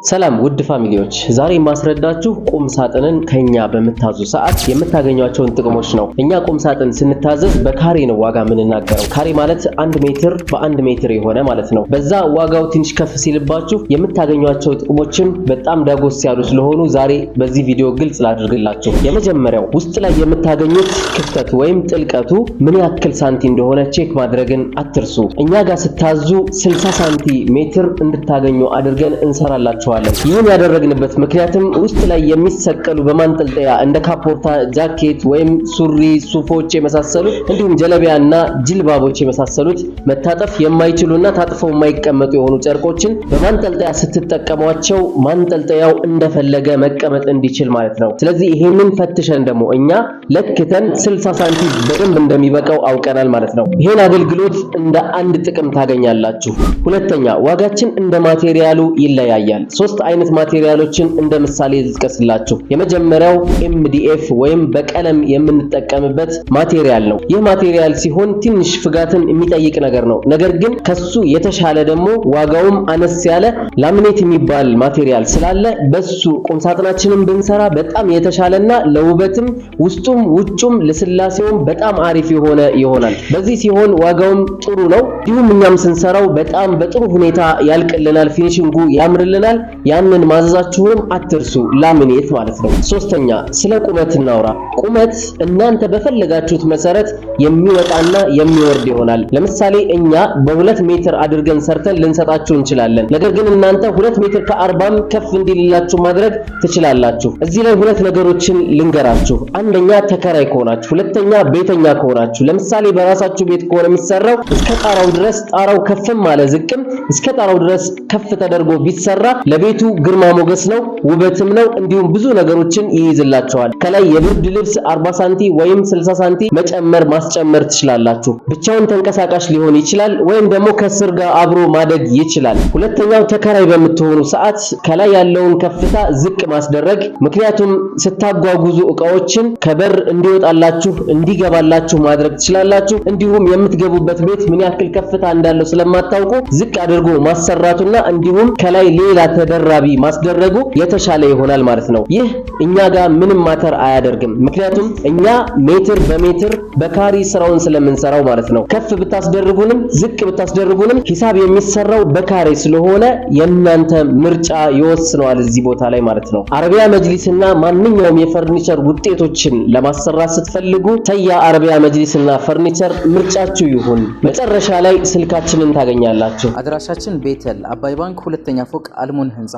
ሰላም ውድ family ዎች፣ ዛሬ የማስረዳችሁ ቁም ሳጥንን ከኛ በምታዙ ሰዓት የምታገኟቸውን ጥቅሞች ነው። እኛ ቁም ሳጥን ስንታዘዝ በካሬ ነው ዋጋ የምንናገረው። ካሬ ማለት 1 ሜትር በ1 ሜትር የሆነ ማለት ነው። በዛ ዋጋው ትንሽ ከፍ ሲልባችሁ የምታገኟቸው ጥቅሞችም በጣም ዳጎስ ያሉ ስለሆኑ ዛሬ በዚህ ቪዲዮ ግልጽ ላድርግላችሁ። የመጀመሪያው ውስጥ ላይ የምታገኙት ክፍተት ወይም ጥልቀቱ ምን ያክል ሳንቲ እንደሆነ check ማድረግን አትርሱ። እኛ ጋር ስታዙ 60 ሳንቲ ሜትር እንድታገኙ አድርገን እንሰራላችኋለን። ይህን ያደረግንበት ምክንያትም ውስጥ ላይ የሚሰቀሉ በማንጠልጠያ እንደ ካፖርታ፣ ጃኬት ወይም ሱሪ፣ ሱፎች የመሳሰሉት እንዲሁም ጀለቢያና ጅልባቦች የመሳሰሉት መታጠፍ የማይችሉና ታጥፈው የማይቀመጡ የሆኑ ጨርቆችን በማንጠልጠያ ስትጠቀሟቸው ማንጠልጠያው እንደፈለገ መቀመጥ እንዲችል ማለት ነው። ስለዚህ ይሄንን ፈትሸን ደግሞ እኛ ለክተን 60 ሳንቲ በደንብ እንደሚበቃው አውቀናል ማለት ነው። ይሄን አገልግሎት እንደ አንድ ጥቅም ታገኛላችሁ። ሁለተኛ፣ ዋጋችን እንደ material ኡ ይለያያል። ሶስት አይነት material ኦችን እንደ ምሳሌ ልጥቀስላችሁ። የመጀመሪያው MDF ወይም በቀለም የምንጠቀምበት material ነው። ይህ material ሲሆን ትንሽ ፍጋትን የሚጠይቅ ነገር ነው። ነገር ግን ከሱ የተሻለ ደግሞ ዋጋውም አነስ ያለ laminate የሚባል material ስላለ በሱ ቁምሳጥናችንን ብንሰራ በጣም የተሻለና ለውበትም ውስጡም ውጩም ልስላሴውም በጣም አሪፍ የሆነ ይሆናል። በዚህ ሲሆን ዋጋውም ጥሩ ነው። እንዲሁም እኛም ስንሰራው በጣም በጥሩ ሁኔታ ያልቅልናል፣ finishing ኡ ያምርልናል። ያንን ማዘዛችሁንም አትርሱ፣ laminate ማለት ነው። ሶስተኛ፣ ስለ ቁመት እናውራ። ቁመት እናንተ በፈለጋችሁት መሰረት የሚወጣና የሚወርድ ይሆናል። ለምሳሌ እኛ በ2 ሜትር አድርገን ሰርተን ልንሰጣችሁ እንችላለን። ነገር ግን እናንተ 2 ሜትር ከ40ም ከፍ እንዲልላችሁ ማድረግ ትችላላችሁ። እዚህ ላይ ሁለት ነገሮችን ልንገራችሁ። አንደኛ ተከራይ ከሆናችሁ፣ ሁለተኛ ቤተኛ ከሆናችሁ። ለምሳሌ በራሳችሁ ቤት ከሆነ የሚሰራው እስከ ጣራው ድረስ፣ ጣራው ከፍም አለ ዝቅም እስከ ጣራው ድረስ ከፍ ተደርጎ ቢሰራ ለቤቱ ግርማ ሞገስ ነው፣ ውበትም ነው። እንዲሁም ብዙ ነገሮችን ይይዝላችኋል። ከላይ የብርድ ልብስ 40 ሳንቲ ወይም 60 ሳንቲ መጨመር ማስጨመር ትችላላችሁ። ብቻውን ተንቀሳቃሽ ሊሆን ይችላል ወይም ደግሞ ከስር ጋር አብሮ ማደግ ይችላል። ሁለተኛው ተከራይ በምትሆኑ ሰዓት ከላይ ያለውን ከፍታ ዝቅ ማስደረግ፣ ምክንያቱም ስታጓጉዙ እቃዎችን ከበር እንዲወጣላችሁ እንዲገባላችሁ ማድረግ ትችላላችሁ። እንዲሁም የምትገቡበት ቤት ምን ያክል ከፍታ እንዳለው ስለማታውቁ ዝቅ አድርጎ ማሰራቱና እንዲሁም ከላይ ሌላ ተደራቢ ማስደረጉ የተሻለ ይሆናል ማለት ነው። ይህ እኛ ጋር ምንም matter አያደርግም። ምክንያቱም እኛ ሜትር በሜትር በካሬ ስራውን ስለምንሰራው ማለት ነው። ከፍ ብታስደርጉንም ዝቅ ብታስደርጉንም ሂሳብ የሚሰራው በካሬ ስለሆነ የእናንተ ምርጫ ይወስነዋል እዚህ ቦታ ላይ ማለት ነው። አረቢያ መጅሊስና ማንኛውም የፈርኒቸር ውጤቶችን ለማሰራት ስትፈልጉ ተያ አረቢያ መጅሊስና ፈርኒቸር ምርጫችሁ ይሁን። መጨረሻ ላይ ስልካችንን ታገኛላችሁ። አድራሻችን ቤተል አባይ ባንክ ሁለተኛ ፎቅ አልሙን ህንፃ።